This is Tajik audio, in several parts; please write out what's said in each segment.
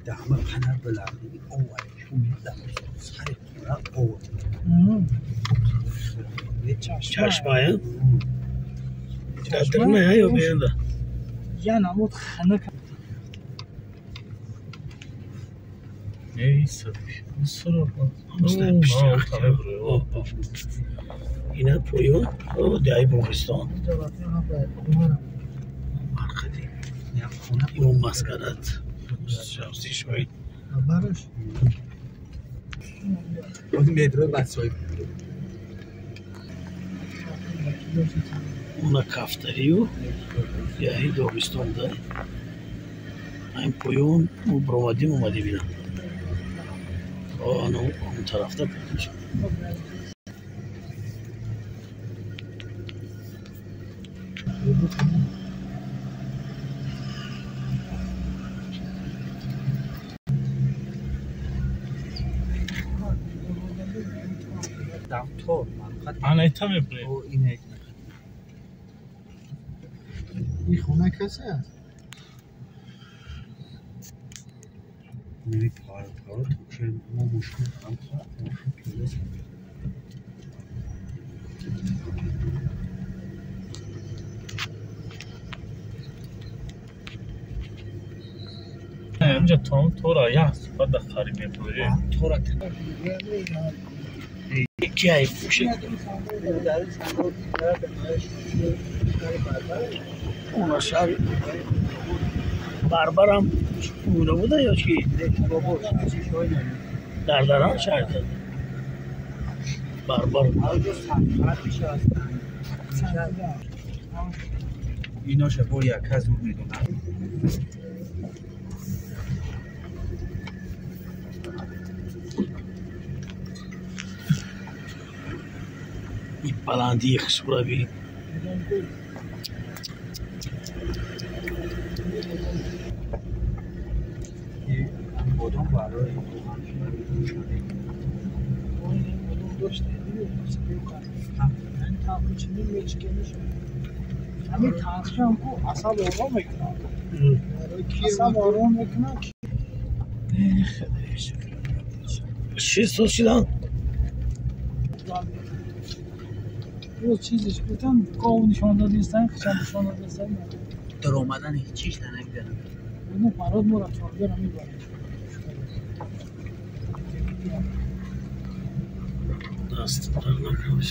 دهمه قنر بلندی اول سر خونه اول چشمه چشمه یا بینده یا نمود خنک اینا پویون دعای بوغستان اون مسکرت شوید اونا کفتریو یعنی داغستان ده این پویون او برآمدیم اومدیم اینا اون طرفتا پیدا این خونه کسی هست؟ نمی پاره پاره توشه ما مشکل هم خواهد اینجا تورا یه صفت دخاری می‌کنه تورا کی پوشه اون شهر بربرم اونه بوده یا چی؟ در دران شهر داده بربر اینا شبا یک از اون میدونن این بلندی خسورا بی بادام برای همین تلخی هم کو عصب آرام میکنه عصب آرام میکنه چی سوچیدن؟ یه چیزیش بودن گاو نشان دادیستن خشم نشان دادیستن در آمدن هیچ چیز نمیدونم اونو فراد مرا چارگر میبره دست در نکنه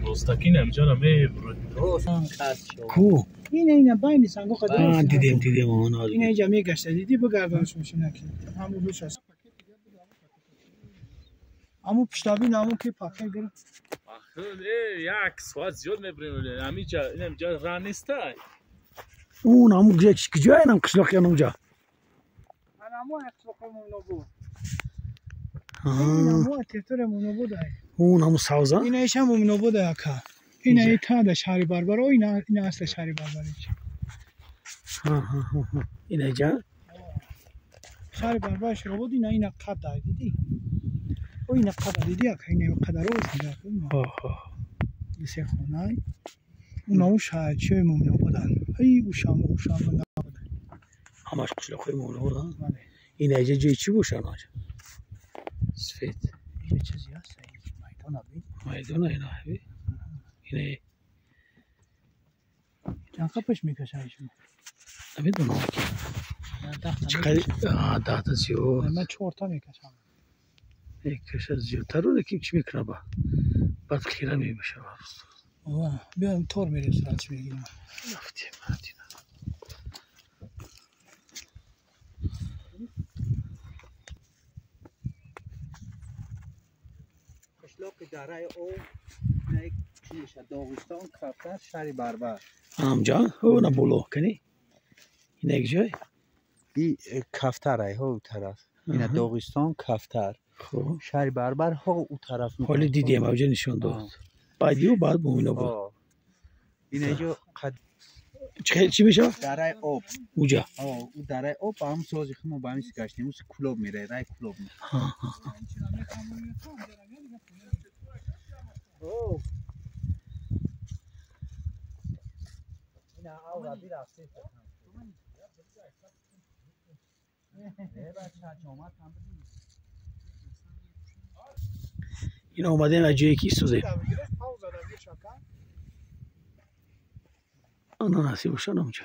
روستاکی نمی‌جانم کو اینه بین سنگو قدر دیدیم دیدیم اون اینه اینجا میگشت دیدی بگردانش میشینه که همون روش هست همون پشتابی نمون که پاکه گرفت یک ساعت زیاد میبریم همینجا اینجا راه نیست اون همون کجا اینم قشلاق یان اونجا همون قشلاق مونو بود همون ترتور مونو بود اون همون سوزا اینا ایش هم مونو بود اکا اینا ای تا ده شهری بربر و اینا اصل شهری بربر ها ها ها اینا جا شهری بربر شروع بود اینا قد دیدی و اینا قد دیدی اکا اینا قدر روز ها ها سه خونه اونا او شهر چه مونو بودن ای اوشام اوشام نبود همش قشلاق‌های مونو بودن این اینجا جای چی باشن آنجا سفید اینجا چیزی هست میدان بی میدان اینا بی اینه چند قپش میکشه ایشون نمیدونم چقدر 10 تا زیاد من 4 تا میکشم یک کشه زیادتر رو که چی میکنه با بعد خیره میشه بیام تور میریم سرعت میگیریم رفتیم رفتیم قشلاق دره او چی داغستان کفتر شهر بربر همجا او نه بولو کنی این یک جای این کفتر ای ها او طرف این داغستان کفتر خب شهر بربر ها او طرف حالی دیدیم اوجه نشون داد بعدی و بعد بومینا بود این اینجا قد Чӣ мешавад? Дараи об. Уҷа. О, дараи об ба ҳам сози хумо ба ҳамин гаштем, ус Кулоб мерай, рай Кулоб. Ин омадем аз ҷое ки истодем. Ана насиб боша намҷа.